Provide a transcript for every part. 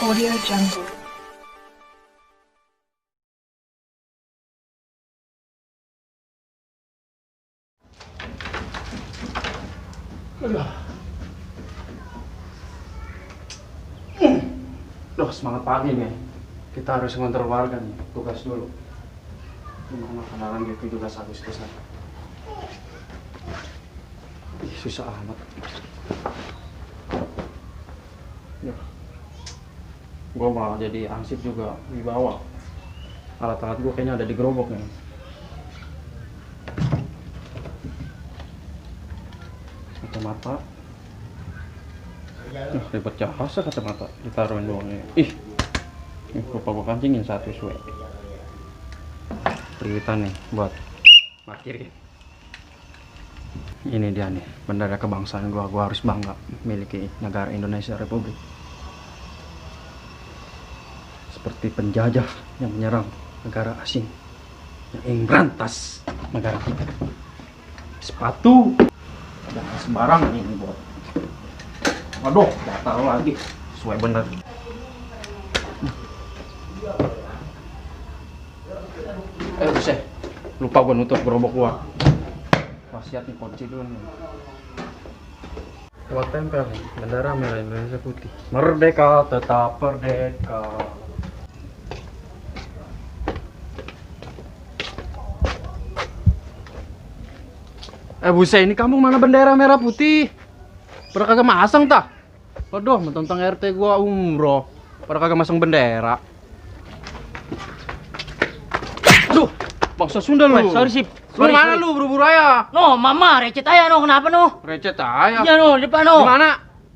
Audio Jungle. Loh, semangat pagi nih. Kita harus ngontrol warga nih. Tugas dulu. Gimana kenalan gitu 17 Agustus aja. Ih, susah amat. Ya. Gue malah jadi ansip juga di bawah. Alat-alat gue kayaknya ada di gerobak nih. Kacamata. Ribet jahasa kacamata ditaruhin doang nih. Ih, lupa gue kancingin satu suwe. Periwitan nih buat parkirin. Ini dia nih, bendera kebangsaan gua harus bangga miliki negara Indonesia Republik. Seperti penjajah yang menyerang negara asing yang ingin berantas negara kita. Sepatu jangan sembarangan ini buat. Waduh, gatal lagi. Sesuai bener. Buset. Lupa gua nutup gerobak gua. Wasiat nih, kunci dulu nih. Gua tempel nih, bendera merah Indonesia putih. Merdeka, tetap merdeka. Buset, ini kampung mana bendera merah putih? Pada kagak masang tah? Waduh, mentang-mentang RT gua umroh, pada kagak masang bendera. Aduh, bangsa Sunda lu. Sorry sip. Lu mana lu buru-buru aja? No, mama recet aja no, kenapa no? Recet aja. Iya no, di depan no. Gimana?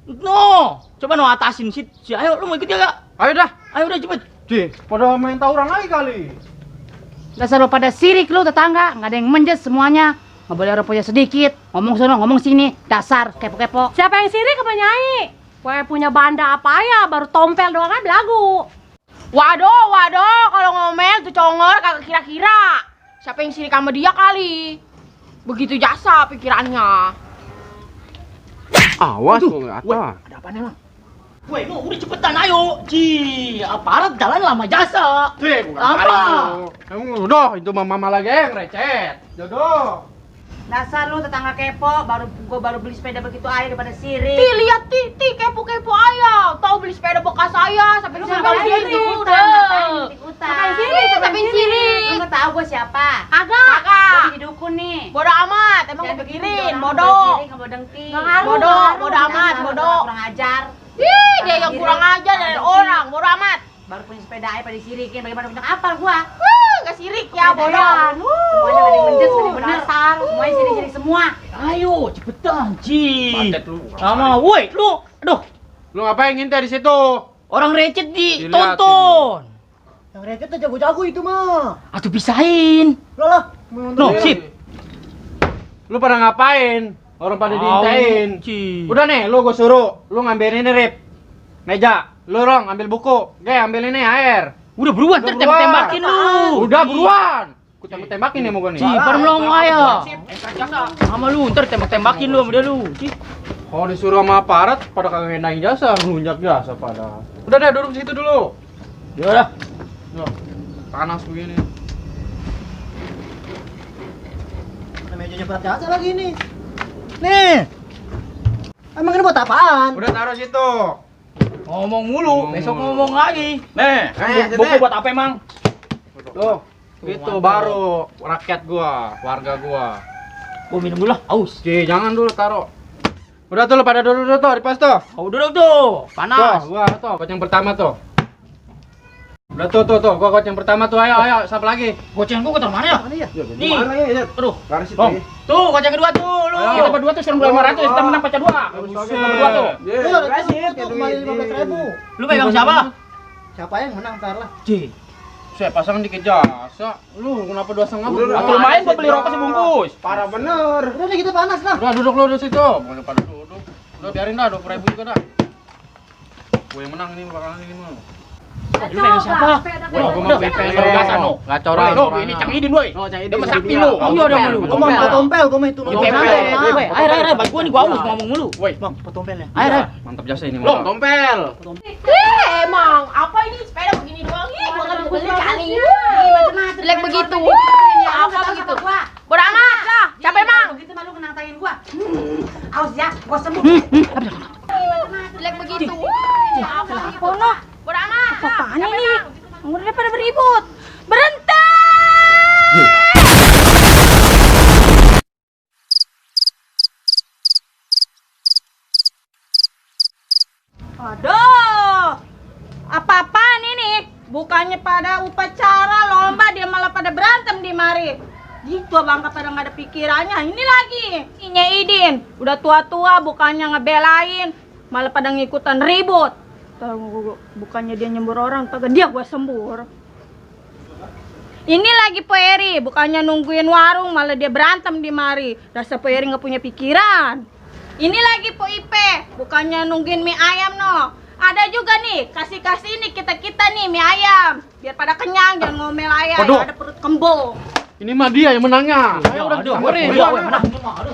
No, coba no atasin sip. Ayo lu mau ikut ya gak? Ayo dah. Ayo udah cepet. Cih, pada main tawuran lagi kali. Dasar lo pada sirik lu tetangga, nggak ada yang menjes semuanya. Nggak boleh orang punya sedikit, ngomong sono, ngomong sini, dasar kepo-kepo. Siapa yang sirik apa Nyai? Gue punya banda apa ya, baru tompel doang kan belagu. Waduh, kalau ngomel tuh congor kagak kira-kira. Siapa yang sirik sama dia kali? Begitu jasa pikirannya. Awas lu nggak apa. Ada apaan emang? Woi, no, udah cepetan ayo. Aparat jalan lama jasa. Bukan apa? Emang udah, itu mama lagi yang recet. Jodoh. Dasar lu tetangga kepo, gua baru beli sepeda begitu aja daripada sirik. Ti lihat ti kepo-kepo aja. Tahu beli sepeda bekas saya sampai Lu sini ngapain gitu. ikut-ikutan? Ngapain sirik? Lu nggak tahu gua siapa? Kagak. Gua di dukun nih. Bodoh amat, emang Jangan gue bikin pikirin, orang bodoh. sirik, nggak mau dengki. Nggak ngaruh, bodoh amat, Dasar, bodoh. Kurang ajar. Ih, dia yang Sirik, kurang aja dari dengki. orang, bodoh amat. Baru punya sepeda aja pada disirikin, bagaimana punya kapal gua? Gak sirik ya, bodoh. Semuanya nggak ada yang menjes, nggak ada yang bener. Dasar. Semuanya sirik-sirik semua. Ayo cepetan, Patet lu. Lama, woi, lu, aduh, Lu ngapain ngintip di situ? orang recet Diliatin. ditonton. Yang recet tuh jago-jago itu mah. Atuh pisahin. Loh, No, sip. Lu pada ngapain? Orang pada diintain. Ci. Udah nih, lu gue suruh. Lu ngambil ini, Rip. Meja. Lu Rong, ambil buku. Oke, ambil ini air. Udah buruan, ntar tembak-tembakin lu. Udah buruan. Ku tembak-tembakin nih mau gue nih. Ci, baru melongo aja. Sama lu, ntar tembak-tembakin lu sama dia lu. Ci. Kalau disuruh sama aparat, pada kagak ngendahin jasa, ngelunjak jasa pada. Udah deh, duduk situ dulu. Ya udah. Loh, panas begini. Mejanya berat jasa lagi nih. Nih. Emang ini buat apaan? Udah taruh situ. Ngomong mulu, Ngomong besok mulu. ngomong lagi. Nih, buku sini. buat apa emang? Tuh, itu mantap. baru rakyat gua, warga gua. Gua minum dulu lah, aus. Ci, jangan dulu taruh. Udah tuh, lu pada duduk tuh, di pas tuh. Kau duduk tuh, panas. Tuh, gua tuh, coach yang pertama tuh. Udah tuh, gua coach yang pertama tuh, ayo, siapa lagi? Goceng gua ke mana ya? Mana ya? Nih. ya? Aduh, Garis itu. Bang. Tuh, goceng kedua tuh, lu. Ayo. Kita berdua tuh 1.500, kita menang pecah dua. Buset. Kita berdua tuh. Tuh, itu kembali 15.000. Lu pegang siapa? Siapa yang menang ntar lah? Ci. Saya pasangan dikit jasa. Lu kenapa 2,5? Aku lumayan gua beli rokok sebungkus. Parah bener. Udah deh kita panas lah. Udah duduk lu di situ. Boleh pada duduk. Udah biarin dah 20.000 juga dah. Gue yang menang ini bakalan ini mah. Lu pengen siapa? Woi, gua mau beli pengen gasan no. Gacor. Ini Cang Idin, woi. Dia masakin lu. Iya udah lu. Gua mau tompel, gua mau itu. Ayo, bagi gua nih gua aus ngomong mulu. Woi, Bang, tompelnya. Ayo. mantap jasa ini, Bang. Tompel. Emang apa ini sepeda begini doang? Gua kan beli kali. Jelek begitu. Apa begitu? Bodoh amat lah. Capek emang. Begitu malu kena tangan gua. Awas ya, gua sembuh. Jelek begitu. Apa begitu? Bodoh amat. Apaan ini? Udah pada beribut. Berhenti. Aduh, apa-apaan ini? Bukannya pada upacara lomba dia malah pada berantem di mari. Gitu bangka pada nggak ada pikirannya. Ini lagi, Inya Idin udah tua-tua bukannya ngebelain, malah pada ngikutan ribut. Bukannya dia nyembur orang, kagak dia gua sembur. Ini lagi Peri, bukannya nungguin warung, malah dia berantem di mari. Dasar Peri nggak punya pikiran. Ini lagi Po Ipe, bukannya nungguin mie ayam no. Ada juga nih, kasih-kasih nih kita nih mie ayam. Biar pada kenyang, jangan ngomel ayam, Waduh. ada perut kembung. Ini mah dia yang menangnya. Ayo udah dengerin. Aduh.